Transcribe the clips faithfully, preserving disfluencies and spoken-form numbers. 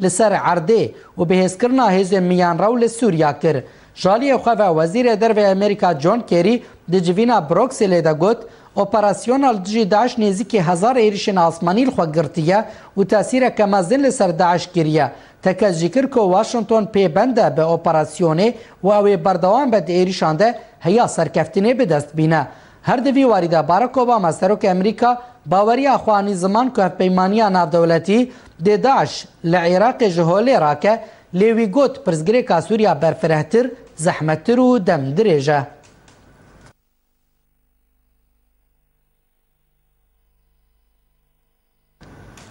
li ser erdê û bihêzkirina hêzên miyanrew li Sûriya kir. Ji aliyê xwe ve Wezîrê Derve Amerîka John Kerry di civîna Brukselê de got, operasyona li dijî DAIŞ nêzîkî hezar êrişên asmanî li xwe girtiye û tesîreke mezin li ser DAIŞ kiriye. Tekez jî kir ku Washington pêbend e bi operasyonê û ew ê berdewam be di êrişan de heya serkeftinê bi dest bîne. Her di vî warî de Barack Obama, serokê Amerîka, baweriya xwe anî ziman ku hevpeymaniya navdewletî dê DAIŞ li Iraqê ji holê rake, lê wî got, pirsgirêka Sûriya berfirehtir, zehmettir û dem dirêj e.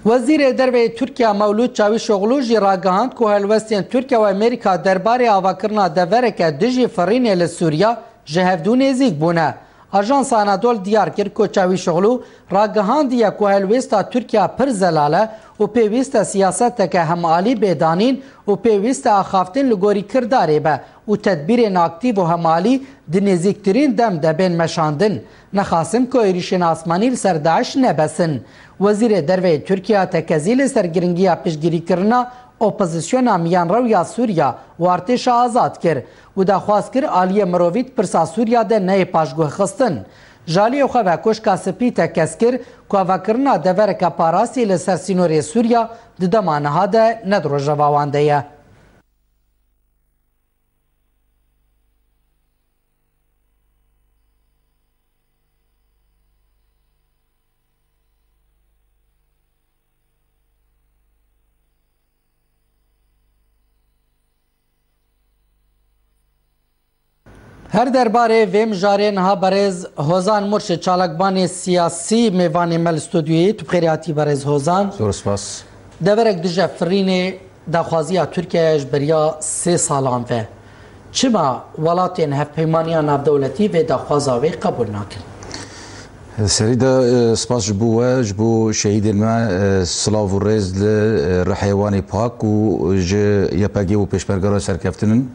Wezîrê Derve yê Tirkiya Mewlûd Çavîşoglû jî ragihand ku helwestên Tirkiye û Amerîka derbarê avakirina devereke dijî firînê li Sûriya ji hevdû nêzîk bûne. Ajansa Anadol diyar kir ku Çavîşoglû ragihandiye ku helwêsta Tirkiya pir zelal e û pêwîst e siyaseteke hemalî bê danîn û pêwîst e axaftin li gorî kirdarê be û tedbîrên aktîf û hemalî di nêzîktirîn dem de bên meşandin. Nexasim ku êrîşên asmanî li ser DAIŞ nebesin. Wezîrê Derve yê Tirkiya tekezî li ser giringiya piştgirîkirina opozisyona miyanrew ya Sûriya û artêşa azad kir û daxwaz kir aliyê mirovî di pirsa Sûriya de neyê paşguhxistin. Ji aliyê xwe ve Koşka Spî tekez kir ku avakirina devereke parastî li ser sînorê Sûriya di dema niha de ne di rojeva wan de ye. Her derbarê vê mijarê niha berêz Hozan Murşid, çalakvanê siyasî, mêvanê me li stûdyoyê. Tu bi xêrê hatî berêz Hozan. Zor spas. Deverek dije firînê daxwaziya Tirkiyeyê ji beriya sê salan ve. Çima welatên Hevpeymaniya Navdewletî vê daxwaza wê qebûl nakin? Serî de, e, spas ji bo we, ji bo şehîdên me, e, silav û rêz li, e, rihê wan ê pak û ji Y P G û pêşmerge re serkeftin in.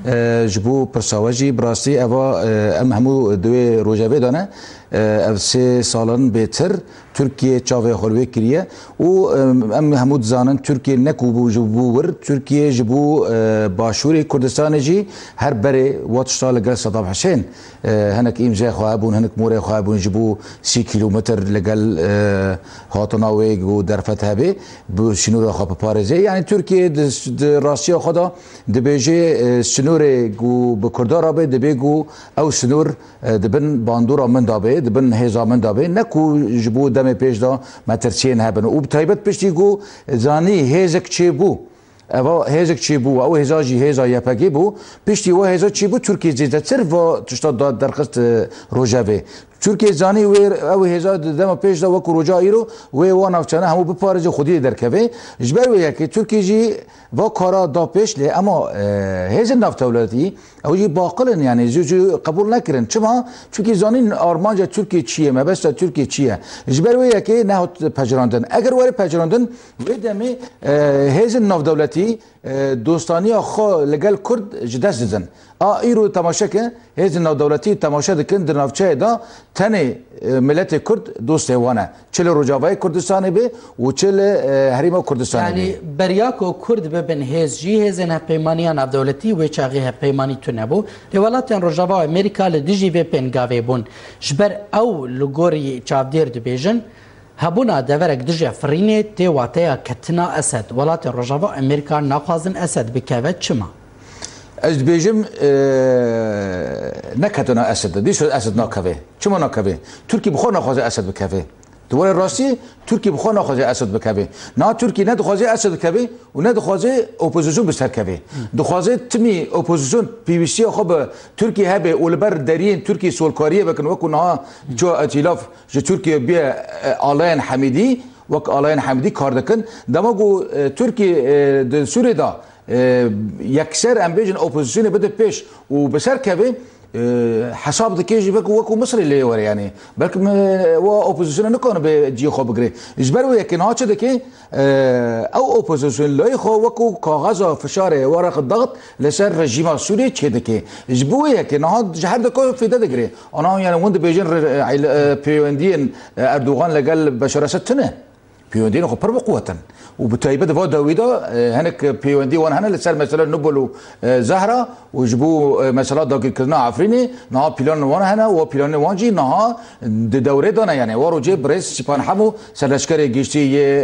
E, ji bo pirsa we jî, bi rastî, eva, e, em hemû di wê rojevê de ne. E, ev sê salan bêtir Tirkiye çavê xwe li wê kiriye û, e, em hemû dizanin Tirkiye ne ku bû ji bo wir, Tirkiye ji bo, e, Başûrê Kurdistanê jî her berê wa tişta li gel Sedam Husên, e, hinek îmzê xwe hebûn, hinek morê xwe hebûn ji bo sî kîlometr li gel, e, hatina wê ku derfet hebe, bi sînora xwe biparêze. Yani Tirkiye di, di rastiya xwe de dibêje, e, sînorê ku bi Kurda re be, dibê ku ew sînor e, di bin bandora min de bê, di bin hêza min de bê, ne ku ji bo demê pêş de metirsiyên hebin. Û bi taybet piştî ku zanî hêzek çêbû, eva hêzek çêbû, ew hêza jî hêza Y P G bû, piştî we hêza çêbû, Tirkiye zêdetir va tişta da derxist, e, rojevê. Tirkiye zanî wê ew hêza di dema pêş de wekî roja îro wê wa navçane hemû biparêze xwediyê derkeve. Ji ber wê yekê Tirkiye jî va kara da pêş lê ema, e, hêzên navdewletî Ew jî baqil in, yani, jû jû qebûl nekirin. Çima? Çunkî zanîn armanca Tirkiye çi ye, mebesta Tirkiye çi ye. Ji ber wê yekê nehot pejirandin. Eger were pejirandin, wê demê, e, hêzên navdewletî, e, dostaniya xwe li gel Kurd ji dest didin. A îro temaşe ke, hêzên navdewletî temaşe dikin di navçeyê de, Tenê, e, miletê Kurd dostê wan e. Çi li Rojavayê Kurdistanê be û çi li, e, Herêma Kurdistanê be. Yanî beriya ku Kurd bibin hêz jî, hêzên hevpeymaniya navdewletî wê çaxê hevpeymanî tune bû. Lê welatên Rojava û Amerîka li dijî vê pêngavê bûn. Ji ber ew li gorî çavdêr dibêjin, hebûna deverek dije firînê tê wateya ketina Esed. Welatên Rojava û Amerîka naxwazin Esed bikeve. Çima? Ez dibêjim, e, neketina Esed. Dîsa Esed nakeve. Çima nakeve? Tirkî bi xwe naxwaze Esed bikeve. Di warê rastî, Tirkî bi xwe naxwaze Esed bikeve. Na Tirkî ne dixwaze Esed bikeve û ne dixwaze opozîsyon bi ser keve. Dixwaze timî opozîsyon pêwîstiya xwe bi Tirkî hebe û li ber deriyên Tirkî solkariyê bikin, wekû niha ço îtîlaf ji Tirkîye bûye, e, alayên Hemîdî, wek alayên Hemîdî kar dikin. Dema ku, e, Tirkî, e, di Sûriyê de, e, yekser em bêjin opozîsyonê bide pêş û bi ser keve, e, hesab dike jî wek, wekû Misirê lê were, yani. Belkim, e, wa opozîsyona nikane bi cihê xwe bigire. Ji ber wê yekê niha çi dike? E, ew opozîsyon layê xwe wekû kaxeza fişarê were xwe daxt li ser rejîma Sûriyê çê dike. Ji bo wê yekê niha ji her dika fêde digire. Ana, yani, hûn dibêjin re-, e, e, pêwendiyên, e, Erdogan legel Beşar Esed tune. Pêwendiyên xwe pir bi quwet in. Û bi taybet va dawî de, e, hinek pêwendî wan hene li ser mesela Nubul û, e, Zehra û ji bo, e, mesela dagirkirina Efrînê, niha planên wan hene û planên wan jî niha di dewrê de ne. Yani wa rojê birêz Sîpan Hemo serleşkerê giştî yê,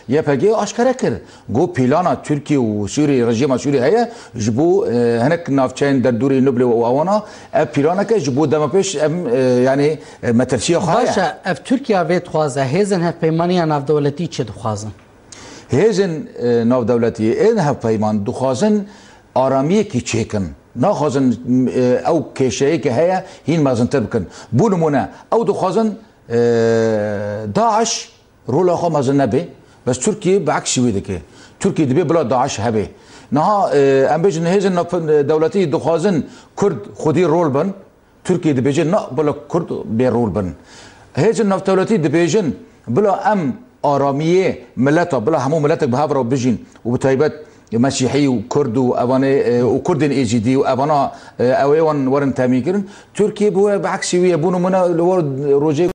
e, Y P G aşkere kir. Got plana Tirkiye û Sûrî, rejîma Sûrî heye ji bo, e, hinek navçeyên derdorê Nublê û awana ev planeke ji bo dema pêş em, e, yani, e, metirsiya xwe heye. Baş e, ev Tirkiye vê dixwaze, hêzên hevpeymaniya navdewletî çi dixwazin? Hêzên, e, navdewletî ên hevpeyman dixwazin aramiyekî çêkin. Naxwazin, e, ew kêşeyê ke heye hîn mezintir bikin. Bo nimûne, ew dixwazin, e, DAIŞ rola xwe mezin nebe. Bes Tirkiye bi eksî wê dike. Tirkiye dibê bila DAIŞ hebe. Niha, e, em bêjin hêzên nav-, dewletî dixwazin Kurd xwedî rol bin. Tirkiye dibêje na, bila Kurd bê rol bin. Hêzên navdewletî dibêjin bila em aramiyê mileta, bila hemû miletek bi hev re bijîn û bi taybet Mesîhî û Kurd û evanê, e, û Kurdên Êzîdî û evana, e, ew ê wan werin temîn kirin. Tirkiye bi we bi eksî wî ye. Bo nimûne li wir rojê